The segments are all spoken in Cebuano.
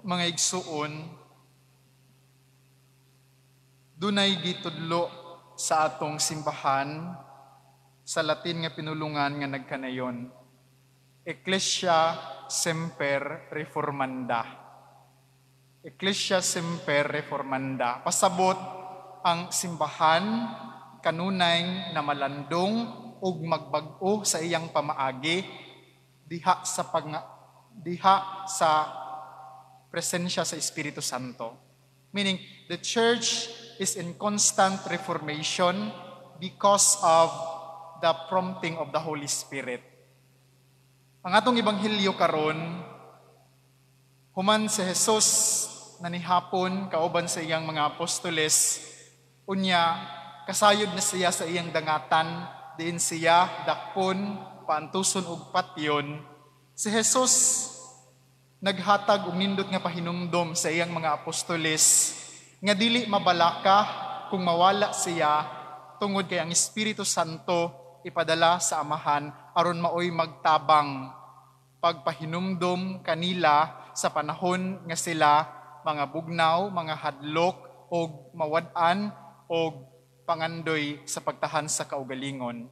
Mga igsuon, dunay gitudlo sa atong simbahan sa Latin nga pinulungan nga nagkanayon: "Ecclesia semper reformanda." Ecclesia semper reformanda. Pasabot, ang simbahan kanunay na malandong ug magbag-o sa iyang pamaagi diha sa presensya sa Espiritu Santo. Meaning, the church is in constant reformation because of the prompting of the Holy Spirit. Ang atong ebanghelyo karon, human si Jesus nanihapon kauban sa iyang mga apostoles, unya kasayod na siya sa iyang dangatan diin siya dakpon, paantuson ug patyon. Si Jesus naghatag og nindot nga pahinumdom sa iyang mga apostoles nga dili mabalaka kung mawala siya, tungod kay ang Espiritu Santo ipadala sa Amahan aron maoy magtabang pagpahinumdom kanila sa panahon nga sila mga bugnaw, mga hadlok og mawad-an og pangandoy sa pagtahan sa kaugalingon.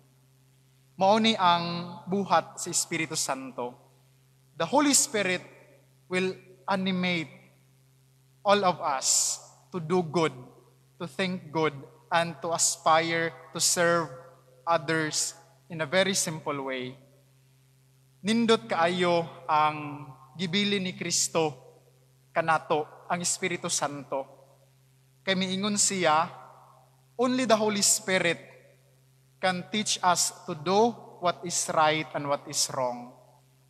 Mao ni ang buhat sa Espiritu Santo. The Holy Spirit will animate all of us to do good, to think good, and to aspire to serve others in a very simple way. Nindot kaayo ang gibilin ni Kristo kanato, ang Espiritu Santo. Kay miingon siya, only the Holy Spirit can teach us to do what is right and what is wrong.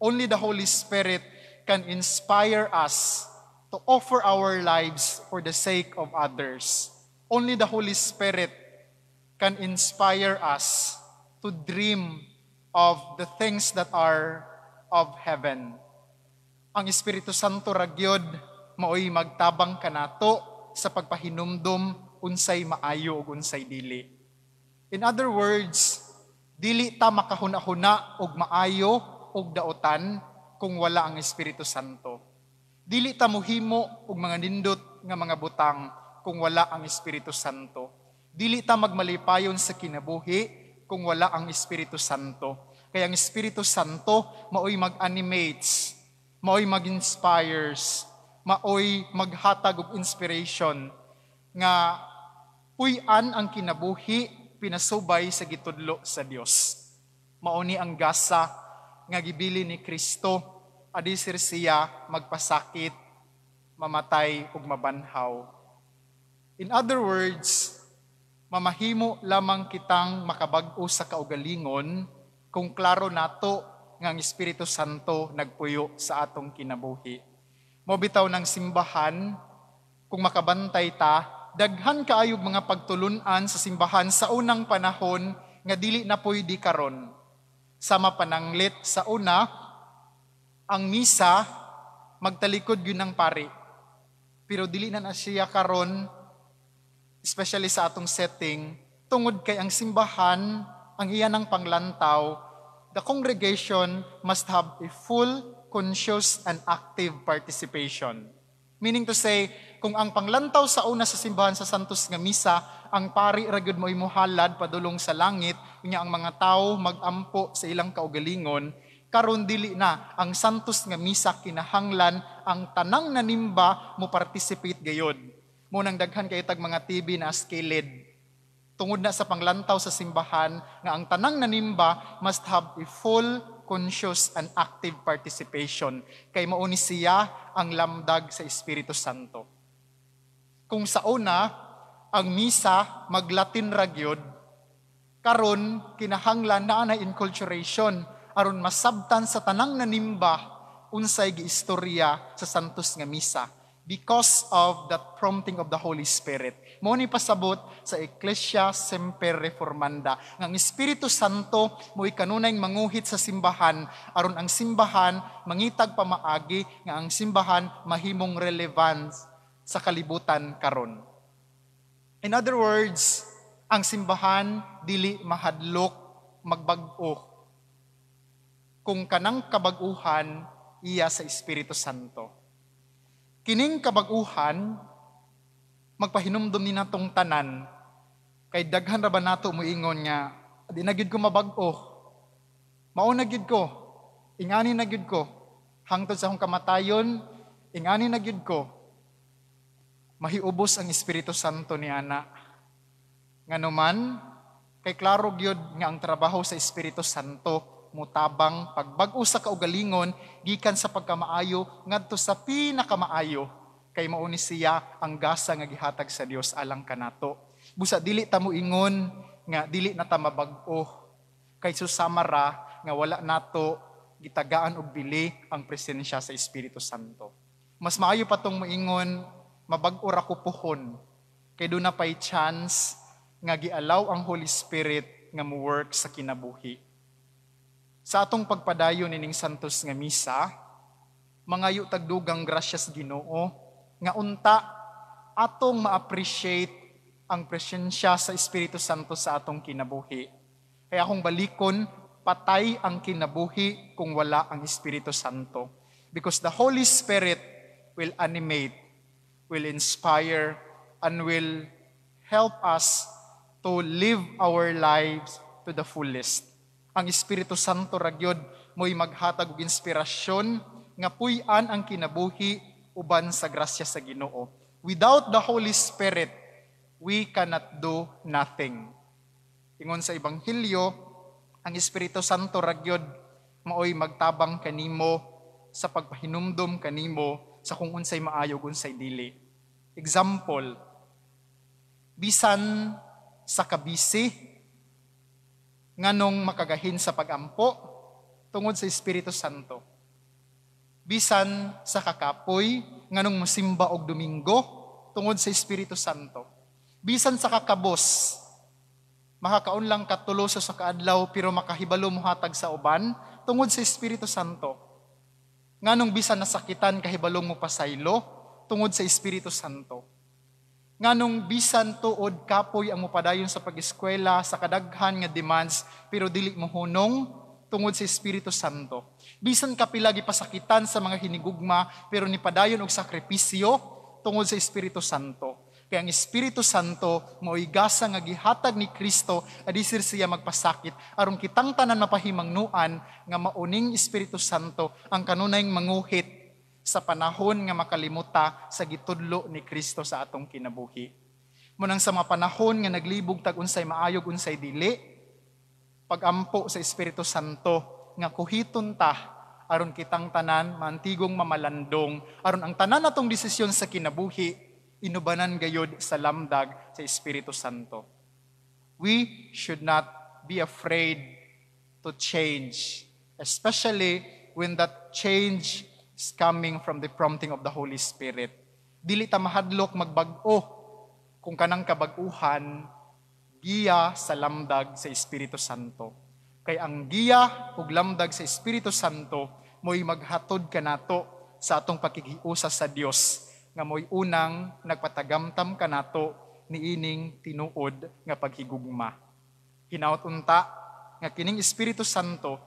Only the Holy Spirit can inspire us to offer our lives for the sake of others. Only the Holy Spirit can inspire us to dream of the things that are of heaven. Ang Espiritu Santo ra gyud maoy magtabang kanato sa pagpahinumdom unsay maayo ug unsay dili. In other words, dili ta makahuna-huna og maayo ug daotan kung wala ang Espiritu Santo. Dili ta mohimo og mga nindot nga mga butang kung wala ang Espiritu Santo. Dili ta magmalipayon sa kinabuhi kung wala ang Espiritu Santo. Kaya ang Espiritu Santo maoy mag-animates, maoy mag-inspires, maoy maghatag og inspiration nga puy-an ang kinabuhi pinasubay sa gitudlo sa Dios. Mao ni ang gasa nga gibilin ni Kristo adisir siya magpasakit, mamatay ug mabanhaw. In other words, mamahimo lamang kitang makabag-o sa kaugalingon kung klaro nato nga ang Espiritu Santo nagpuyo sa atong kinabuhi. Mao bitaw ng simbahan, kung makabantay ta, daghan kaayog mga pagtulunan sa simbahan sa unang panahon nga dili na pwede karon. Sama pananglit, sa una, ang misa magtalikod gyud ng pari. Pero dili na na siya karon, especially sa atong setting, tungod kay ang simbahan, ang iya ng panglantaw, the congregation must have a full, conscious, and active participation. Meaning to say, kung ang panglantaw sa una sa simbahan sa Santos nga Misa, ang pari ra gyud mo'y muhalad padulong sa langit, unya ang mga tao magampo sa ilang kaugalingon, karon dili na. Ang Santos nga Misa, kinahanglan ang tanang nanimba mo participate gayod. Mao nang daghan kay tag mga TV na skilled. Tungod na sa panglantaw sa simbahan nga ang tanang nanimba must have a full, conscious and active participation. Kay mao ni siya ang lamdag sa Espiritu Santo. Kung sa una, ang misa maglatin ra gyud, karon kinahanglan naa na inculturation aron masabtan sa tanang nanimba unsay giistorya sa Santos nga Misa because of that prompting of the Holy Spirit. Mao ni pasabot sa Ecclesia Semper Reformanda nga ang Espiritu Santo mo'y kanunay manguhit sa simbahan aron ang simbahan mangitag pamaagi nga ang simbahan mahimong relevant sa kalibutan karon. In other words, ang simbahan dili mahadlok magbag-o kung kanang kabag-uhan iya sa Espiritu Santo. Kining kabag-uhan magpahinumdom ni natong tanan, kay daghan ra ba nato moingon nga di na gyud ko mabag-o. Mao na gyud ko. Ingani na gyud ko. Hangtod sa akong kamatayon, ingani na gyud ko. Mahiubos ang Espiritu Santo ni ana. Nganuman, kay klaro gyud nga ang trabaho sa Espiritu Santo mutabang pagbag-o sa kaugalingon gikan sa pagkamaayo ngadto sa pinakamaayo, kay mao ni siya ang gasa nga gihatag sa Dios alang kanato. Busa dili ta moingon nga dili na ta mabag-o, kay susama ra nga wala nato gitagaan og bili ang presensya sa Espiritu Santo. Mas maayo pa tong moingon, "Mabag-o ra ko puhon," kay duna pay chance nga gialaw ang Holy Spirit nga mo-work sa kinabuhi. Sa atong pagpadayon nining Santos nga Misa, mangayo tag dugang grasyas Ginoo nga unta atong ma-appreciate ang presensya sa Espiritu Santo sa atong kinabuhi. Kaya kung balikon, patay ang kinabuhi kung wala ang Espiritu Santo. Because the Holy Spirit will animate, will inspire, and will help us to live our lives to the fullest. Ang Espiritu Santo ra gyud mo'y maghatag og inspirasyon nga puy-an ang kinabuhi uban sa grasya sa Ginoo. Without the Holy Spirit, we cannot do nothing. Ingon sa Ebanghelyo, ang Espiritu Santo ra gyud maoy magtabang kanimo sa pagpahinumdom kanimo sa kung unsay maayo ug unsay dili. Example, bisan sa kabisi, nganong makagahin sa pagampo? Tungod sa Espiritu Santo. Bisan sa kakapoy, nganong musimba og Domingo? Tungod sa Espiritu Santo. Bisan sa kakabos, makakaon lang katulo sa kaadlaw pero makahibalo mohatag sa uban, tungod sa Espiritu Santo. Nganong bisan nasakitan, kahibalong mo pasaylo? Tungod sa Espiritu Santo. Nganong bisan tuod kapoy ang mopadayon sa pag-eskwela sa kadaghan nga demands pero dili mo hunong? Tungod sa Espiritu Santo. Bisan kapila gipasakitan sa mga hinigugma pero nipadayon og sakripisyo, tungod sa Espiritu Santo. Kay ang Espiritu Santo mao'y gasa nga gihatag ni Kristo adisir siya magpasakit aron kitang tanan mapahimangnuan nga mauning Espiritu Santo ang kanunayng manguhit sa panahon nga makalimuta sa gitudlo ni Kristo sa atong kinabuhi. Munang sa mga panahon nga naglibog tag unsay maayo unsay dili, pagampo sa Espiritu Santo nga kuhiton ta aron kitang tanan mantigong mamalandong, aron ang tanan natong desisyon sa kinabuhi inubanan gayod sa lamdag sa Espiritu Santo. We should not be afraid to change, especially when that change is coming from the prompting of the Holy Spirit. Dili ta mahadlok magbag-o kung kanang kabag-uhan giya sa lamdag sa Espiritu Santo. Kay ang giya ug lamdag sa Espiritu Santo mo'y maghatod kanato sa atong pakighiusa sa Dios nga mo'y unang nagpatagamtam kanato niining tinuod nga paghigugma. Hinaut unta nga kining Espiritu Santo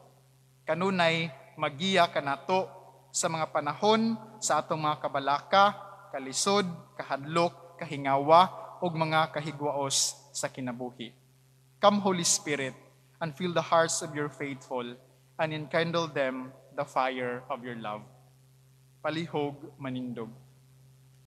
kanunay magiya kanato sa mga panahon sa atong mga kabalaka, kalisod, kahadlok, kahingawa ug mga kahigwaos sa kinabuhi. Come, Holy Spirit, and fill the hearts of your faithful and enkindle them the fire of your love. Palihog manindog.